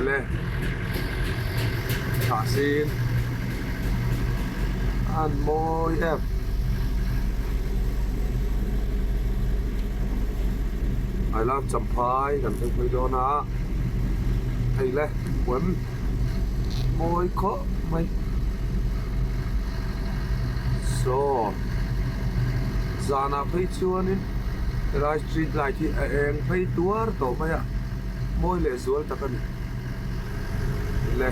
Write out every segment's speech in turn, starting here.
Ele thah sin an mawi em. I love Champhai kan thleng phei dawn a hei le huam mawi khawp mai saw zanah phei chuanin helai street light hi a eng phei tuar tawh mai a mawi leh zual tak a ni le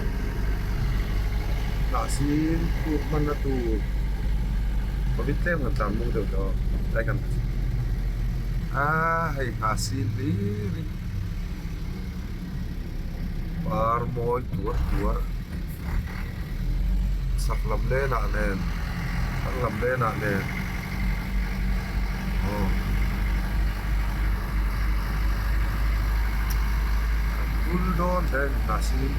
hnahsin kut hmanna tur covid tlem han tlan muk deuh tawh lai kan aaa hei hnahsin hlir in par mawi tuar tuar chhak lam lenah nen thlang lam lenah nen aw an bul dawn hle a ni hnahsin.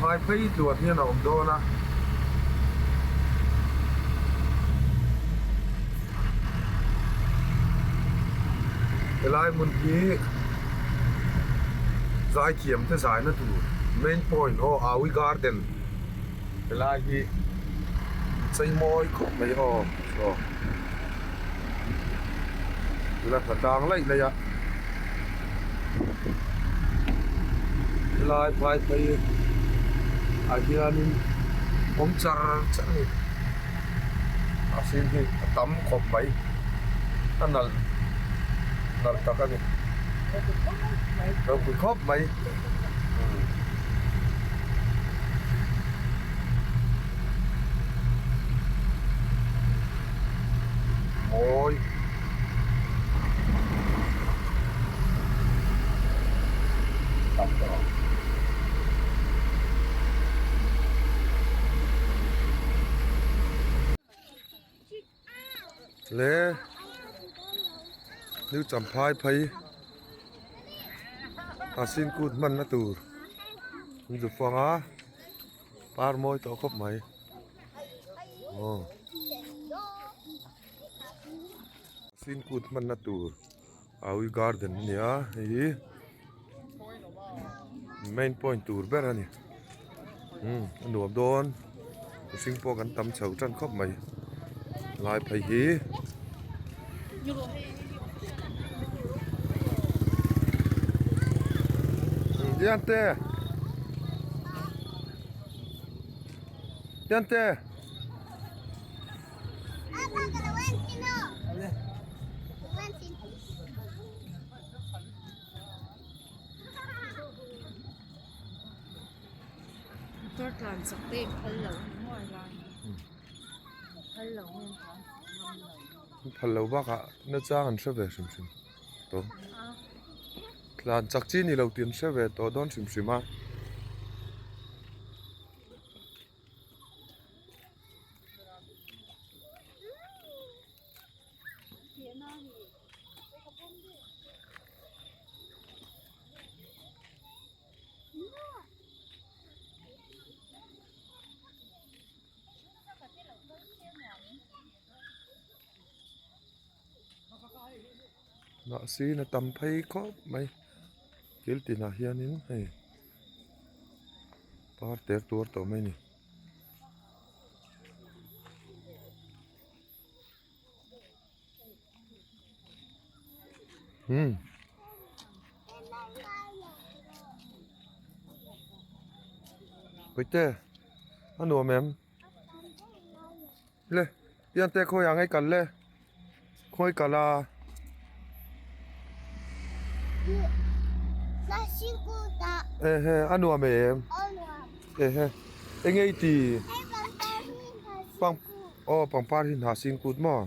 Phai phei tluan hian a awm dawn a. Helai hmun hi zaithiam te zaina tur main point aw Awi garden helai hi chei mawi khawp mai aw aw la tha tlang laih laih a helai phai phei ah hianin awm char char a ni a sin hi a tam khawp mai a nalh nalh tak a ni ropui khawp mai. Mawi. Tam tawh. Le New Champhai phei a sin kut hmanna tur an zu fang a. Par mawi tawh khawp mai aw sin kut hmanna tur awi garden a ni a hei hi main point tur ber a ni umm a nuam dawn mihring pawh kan tam chho tan khawp mai lai phei hi. Liante Liante Motor tlan chak te in phal lo a ni maw helai hi phal lo nge an tlan chak ngam lo. An phal lo bakah nachang an hre ve hrim hrim tawh tlan chak chi ni lo tih an hre ve tawh dawn hrim hrim a. Mahse na tam phei khawp mai thil tinah hianin hei par ter tuar tawh mai a ni. Hmm. Puite a nuam em? Le piante khawi ah ngei kal le khawi kal a. Ehe a nuam em? Ehe eng nge i ti? Pang aw pangpar hi hnah sin kut maw?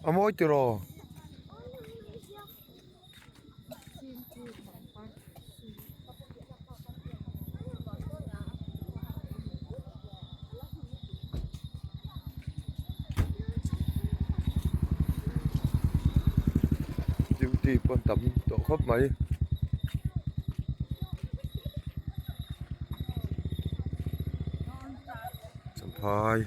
A mawi tiraw? duty pawh an tam tawh khawp mai. Champhai.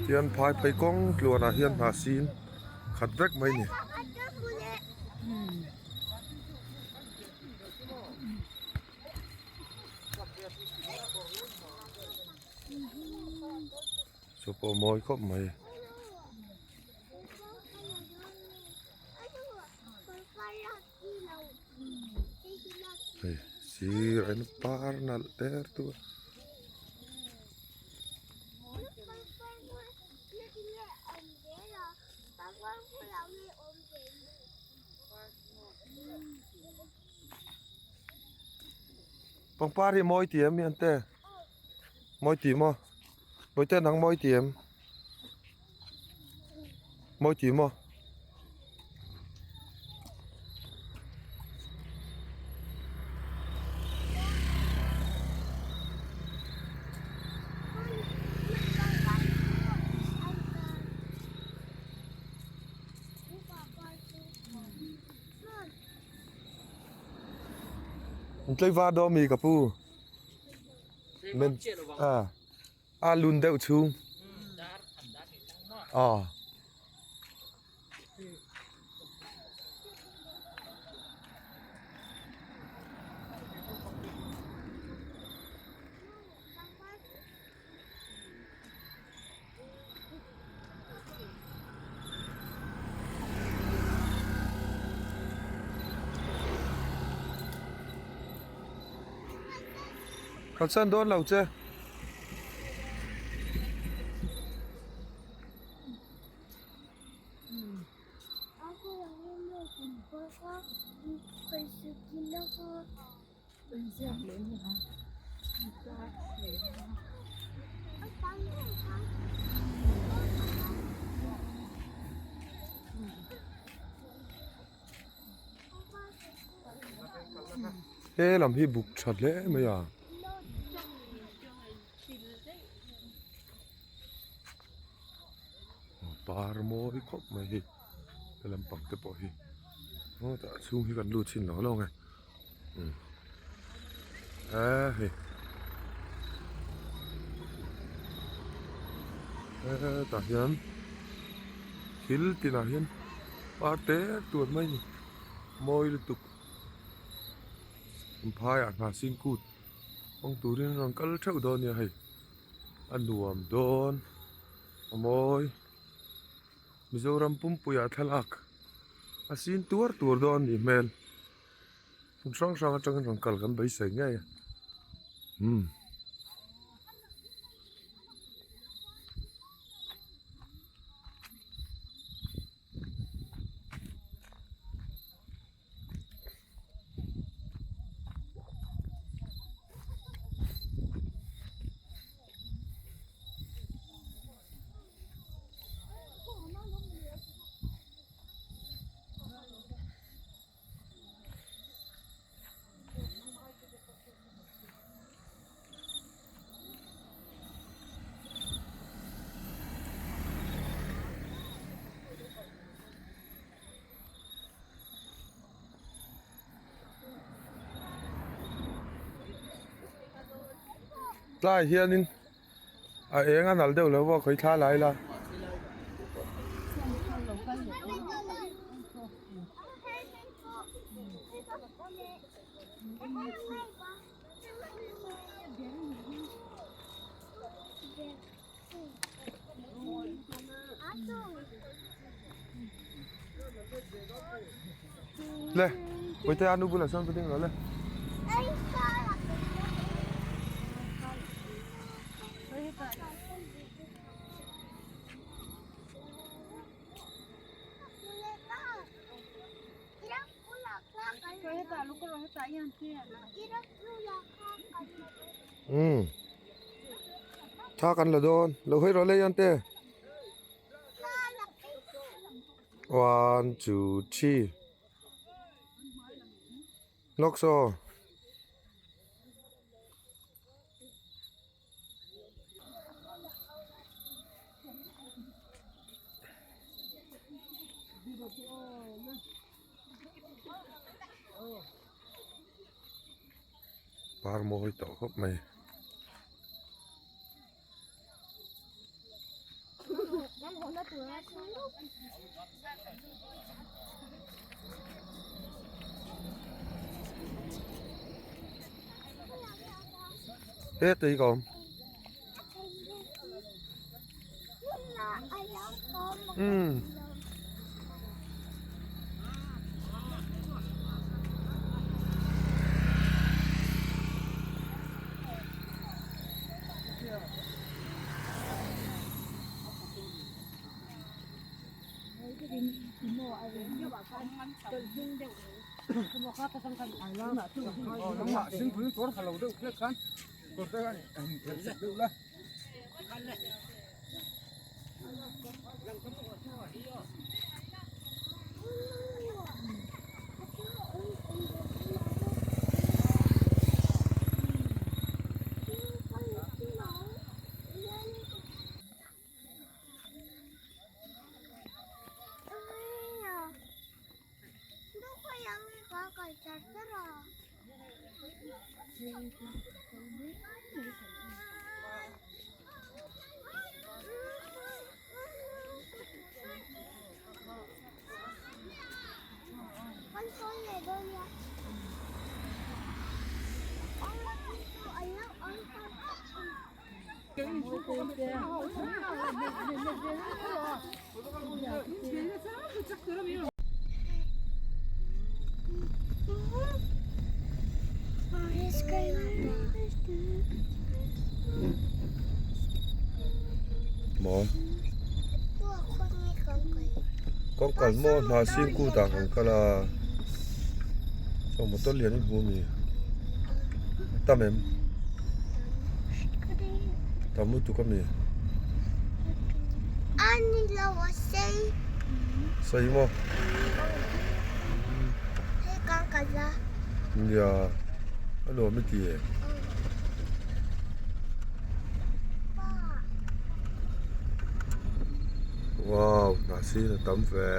Tian phai phei kawng tluanah hian hnah sin khat vek mai a ni. Chu pawh mawi khawp mai. Hei sir a par nalh ter tur. Pangpar hi mawi ti em mi ante mawi ti maw bawihte nang mawi ti em mawi ti maw. Tlaivar dawn mi ka pu men a a lun deuh chhung aw. Kalsan dawn lo che. He lam hi buk tha hle mai a. Par mawi khawp mai hi he lampang te pawh hi aw tah chhung hi kan lut chhin lo lo nge umm eee hei hetah hian thil tinah hian par te tur mai a ni mawi lutuk phaiah hnah sin kut hmang turin rawn kal theuh dawn a nia hei a nuam dawn. A mawi Mizoram pumpuiah thlalak a sin tuar tur dawn a nih hmel hmun hrang hrang atangin rawn kal kan beisei ngei a umm. Tlaiah hianin a eng a nalh deuh lo a khawi thla lai la. Le Bawihte a nu bulah sawn va ding rawh le. Umm thla kan la dawn lo hawi rawh le Yante one two three lawk saw. Par mawi tawh khawp mai. He tui ka awm. Umm. Maw kawng kal maw hna sing kut ah kan kal a saw motor lian hi hmu a mi tam em tam lutuk a mi sei maw nia a nuam i ti e. Wow hnah sin a tam ve.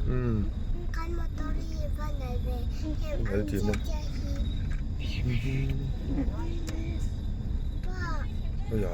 Umm. Aya.